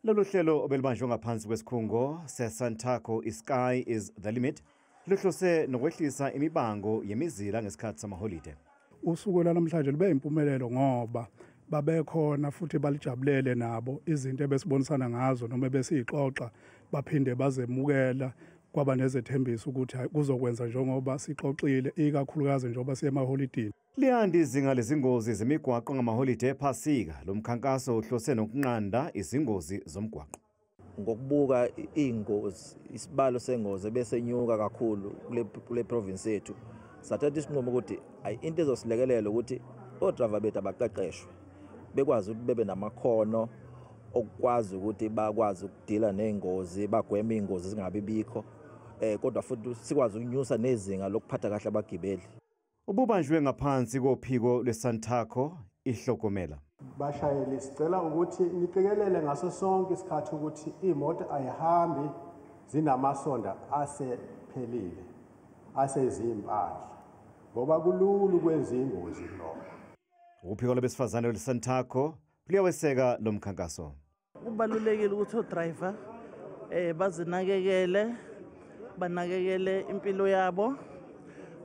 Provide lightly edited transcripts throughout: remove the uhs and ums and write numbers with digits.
Lolu hlelo obelibanjwe ngaphansi kwesikhungo seSantaco i-Sky is the Limit luhlose nokwehlisa imibango yemizila ngesikhathi samaholide. Usuku lwanamhlanje lube impumelelo ngoba babekhona futhi balijabulele nabo izinto ebesibonisana ngazo noma besiyixoxa, baphinde bazemukela, kwaba nezethembiso ukuthi kuzokwenza njengoba sixoxile, ikakhulukazi njengoba siye emaholidini. Liyanda izinga lezingozi zemigwaqo ngamaholide ePhasika. Lo mkhankaso uhlose nokunqanda izingozi zomgwaqo. Ngokubuka iy'ngozi, isibalo sengozi ebesenyuka kakhulu kule province yethu, sathatha isinqumo ukuthi into ezosilekelela ukuthi odrayiva bethu abaqeqeshwe, bekwazi ukuthi bebe namakhono okukwazi ukuthi bakwazi ukudila ney'ngozi, bagweme iy'ngozi zingabi bikho, kodwa futhi sikwazi ukunyusa nezinga lokuphatha kahle abagibeli. Ububanjwe ngaphansi kophiko lweSantaco iHlokomela. Bashayeli, sicela ukuthi niqikelele ngaso sonke isikhathi ukuthi imoto ayihambi zinamasonda asephelile, asezimpahla, ngoba kulula ukwenza ingozi lokho. Uphiko lwabesifazane lweSantaco luyaweseka lo mkhankaso. Kubalulekile ukuthi odrayiva bazinakekele, banakekele impilo yabo,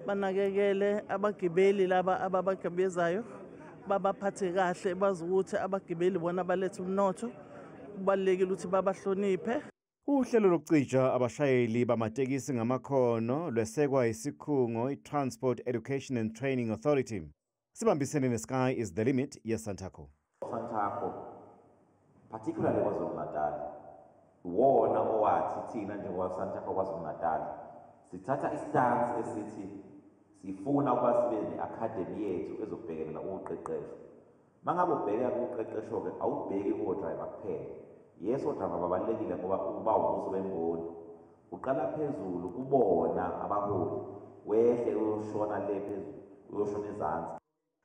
banakekele abagibeli laba ababagibezayo, babaphathe kahle, bazi ukuthi abagibeli bona baletha umnotho. Kubalulekile ukuthi babahloniphe. Uhlelo lokucija abashayeli bamatekisi ngamakhono lwesekwa isikhungo i-Transport Education and Training Authority. Sibambisene ne-Sky is the Limit yeSantaco. Santaco, particularly KwaZulu-Natal, wona owathi thina njengoba Santaco KwaZulu-Natal sithatha istance esithi sifuna ukuba sibe ne-academy yethu ezobhekelela ukuqeqeshwa. Mangabe ubheka ukuqeqeshwa-ke, awubheki kodrayiva kuphela. Yes, odrayiva babalulekile ngoba uba ubuso bemboni. Uqala phezulu kubona abaholi, wehle uyoshona le phezulu, uyoshona ezansi.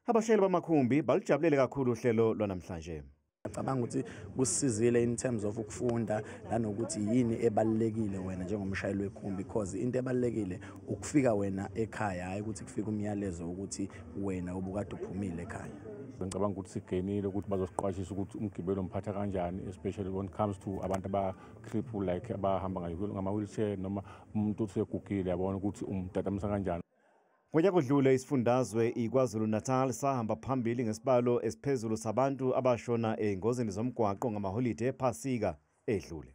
Abashayeli bamakhumbi balijabulele kakhulu uhlelo lwanamhlanje. Ngicabanga ukuthi kusisizile in terms of ukufunda nanokuthi yini ebalulekile wena njengomshayeli wekhumbi, because into ebalulekile ukufika wena ekhaya, hayi ukuthi kufike umyalezo ukuthi wena ubukade uphumile ekhaya. Ngicabanga ukuthi sigenile ukuthi bazosiqwashisa ukuthi umgibelo umphatha kanjani, especially when it comes to abantu aba-cripple, like abahamba ngama-wheelchair, noma umuntu osegugile, yabona ukuthi umtatamisa kanjani. Ngonyaka odlule isifundazwe iKwaZulu-Natal sahamba phambili ngesibalo esiphezulu sabantu abashona ey'ngozini zomgwaqo ngamaholide ePhasika edlule.